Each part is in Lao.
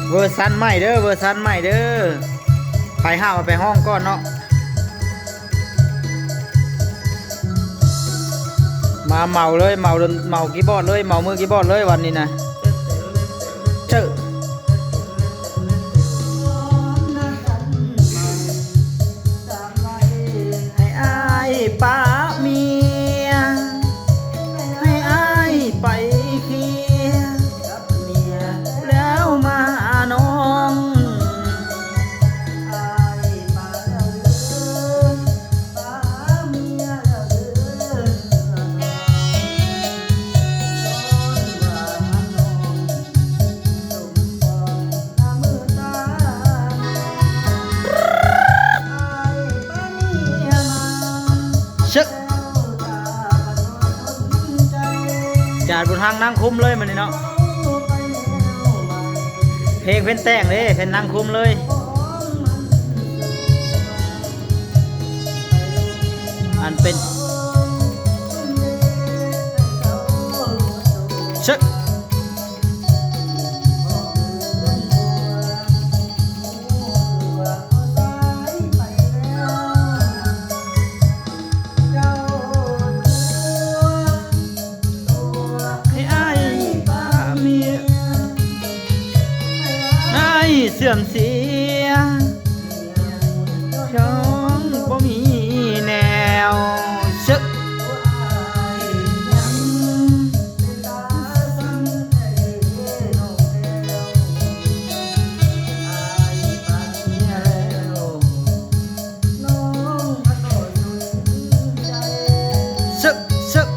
ເວີຊັນໃໝ່ເດີ ເວີຊັນໃໝ່ເດີ. ໃຜຫ້າວເອົາໄປຮ້ອງກ່ອນເນາະ. ມາເໝົາເລີຍ ເໝົາ ເໝົາຄີບອດເລີຍ ເໝົາມືຄີບອດເລີຍວັນນີ້ນະ. ເຈີ ໃຫ້ອ້າຍປະເມຍ ໃຫ້ອ້າຍໄປເຄຍກັບເມຍ ແລ້ວມາຫານ້ອງ. ອ້າຍປະແລ້ວເດີ ປະເມຍແລ້ວເດີ. ຊຶກ ຈານບຸນຮັງນັ່ງຄຸມເລີຍມື້ນີ້ເນາະ. ເພງເພິ່ນແຕ່ງເດ້ ເພິ່ນນັ່ງຄຸມເລີຍ. ອັນເປັນ ຊຶກ ໃຫ້ອ້າຍປະເມຍ ອ້າຍເສື່ອມເສຍ ນ້ອງບໍ່ມີແນວ ຊຶກ ຊຶກ ຊຶກ.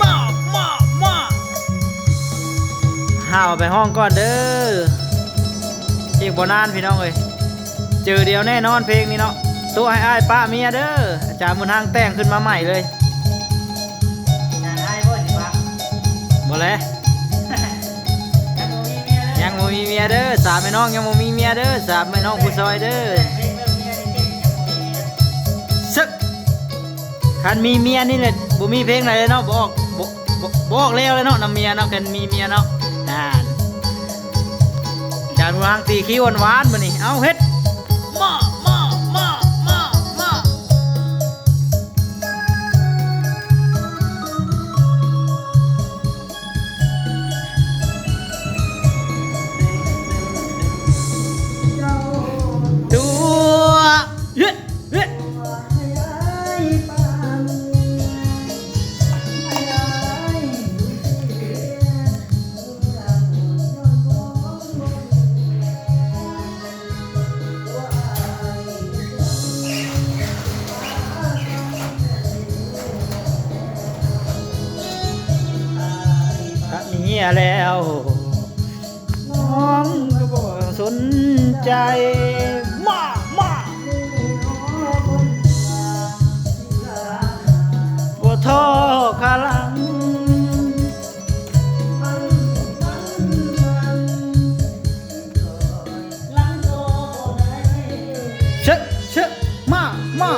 ມາ ມາ ມາ ຫ້າວໄປຮ້ອງກ່ອນເດີ. ອີກບໍ່ນານພີ່ນ້ອງເອີຍ ເຈີດຽວແນ່ນອນເພງນີ້ເນາະ. ໂຕະໃຫ້ອ້າຍປະເມຍເດີ ອາຈານບຸນຮັງແຕ່ງຂຶ້ນມາໃໝ່ເລີຍ. ບໍ່ແລະ ຍັງບໍ່ມີເມຍເດີ ສາມແມ່ນ້ອງຍັງບໍ່ມີເມຍເດີ ສາມແມ່ນ້ອງຜູ້ຊອຍເດີ. ຊຶກ ຄັນມີເມຍນີ້ແຫຼະ ບໍ່ມີເພງໃດເລີຍເນາະ ບໍ່ອອກ ບໍ່ ບໍ່ ບໍ່ອອກແລ້ວເລີຍເນາະ ນຳເມຍເນາະ ຄັນມີເມຍເນາະ. ນັ້ນ ຈານຫວ່າງຕີຄີຫວານໆມື້ນີ້ ເອົາເຮັດ ມາ ມາ ມາ ມາ ມາ. ຕົວະ ເຮັດ ເຮັດ ເມຍແລ້ວ ນ້ອງກໍບໍ່ສົນໃຈ ມາ ມາ ບໍ່ທໍ້ຂະຫຼັງ. ເຊະ ເຊະ ມາ ມາ.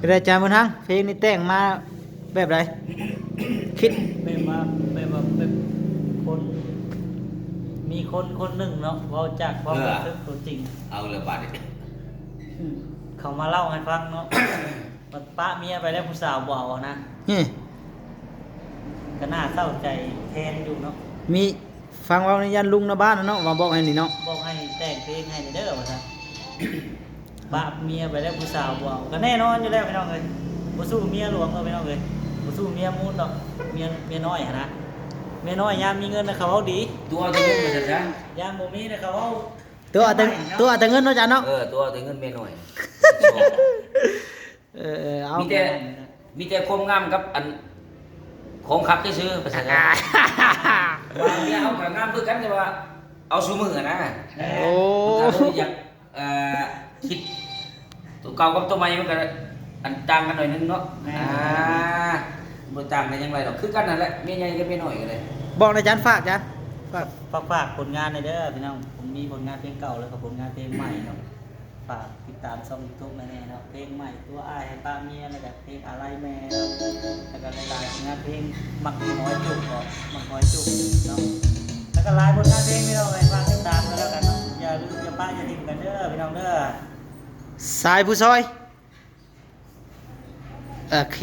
ເປັນໃດ ອາຈານບຸນທັງ? ເພງນີ້ແຕ່ງມາແບບໃດ? ຄິດ ແບບວ່າ ແບບວ່າ ແບບຄົນ ມີຄົນຄົນໜຶ່ງເນາະ ເວົ້າຈາກຄວາມ ເອີ ຮູ້ສຶກຕົວຈິງ ເອົາລະບາດນີ້ ອືມ ເຂົາມາເລົ່າໃຫ້ຟັງເນາະ ວ່າປະເມຍໄປແລ້ວຜູ້ສາວບໍ່ເອົານະ ຮຶ ກໍໜ້າເສົ້າໃຈແທນຢູ່ເນາະ ມີ ຟັງເວົ້າໃນຢ້ານລຸງນະບ້ານນະເນາະ ວ່າບອກໃຫ້ນີ້ເນາະ ບອກໃຫ້ແຕ່ງເພງໃຫ້ແດ່ເດີວ່າຊັ້ນ ປະເມຍໄປແລ້ວຜູ້ສາວບໍ່ເອົາ ກໍແນ່ນອນຢູ່ແລ້ວພີ່ນ້ອງເອີຍ ບໍ່ສູ້ເມຍຫຼວງດອກພີ່ນ້ອງເອີຍ ບໍ່ສູ້ເມຍມູນດອກ ເມຍ ເມຍນ້ອຍຫັ້ນນະ ເມຍນ້ອຍຍາມມີເງິນນະເຂົາເວົ້າດີ ຕົວເອົາແຕ່ເງິນວ່າຊັ້ນຊະ ຍາມບໍ່ມີນະເຂົາເວົ້າ ຕົວເອົາແຕ່ ຕົວເອົາແຕ່ເງິນເນາະອາຈານເນາະ ເອີ ຕົວເອົາແຕ່ເງິນເມຍນ້ອຍ ເອີ ເອີ ເອົາ ມີແຕ່ ມີແຕ່ຄວາມງາມກັບອັນ ຂອງຄັກຊື່ໆ ວ່າຊະ ວ່າເມຍເຮົາກໍງາມຄືກັນ ແຕ່ວ່າເອົາຊຸມື້ນະ ໂອ້ ມັນກໍເລີຍຢາກ ເອີ ຄິດ ຕົວເກົ່າກັບຕົວໃໝ່ມັນກໍອັນຕ່າງກັນໜ້ອຍໜຶ່ງເນາະ ແມ່ນ ອ່າ ບໍ່ຕ່າງກັນຫຍັງຫຼາຍດອກ ຄືກັນຫັ້ນແຫຼະ ເມຍໃຫຍ່ກັບເມຍນ້ອຍກໍໄດ້ ບອກແດ່ອາຈານ ຝາກອາຈານ ຝາກ ຝາກ ຝາກຜົນງານແດ່ເດີພີ່ນ້ອງ ຜົມມີຜົນງານເພງເກົ່າ ແລ້ວກໍຜົນງານເພງໃໝ່ເນາະ ຝາກຕິດຕາມຊ່ອງຢູທູບມາແດ່ເນາະ ເພງໃໝ່ຕົວອ້າຍໃຫ້ປະເມຍ ແລ້ວກໍເພງອາໄລແມ່ເນາະ ແລ້ວກໍຫຼາຍໆຜົນງານເພງ ມັກເມຍນ້ອຍຈຸກ ມັກນ້ອຍຈຸກເນາະ ແລ້ວກໍຫຼາຍຜົນງານເພງພີ່ນ້ອງເອີຍ ຝາກຕິດຕາມກັນແລ້ວກັນເນາະ ຢ່າລືມຢ່າປະຢ່າຖິ້ມກັນເດີພີ່ນ້ອງເດີ ສາຍຜູ້ຊອຍ ໂອເຄ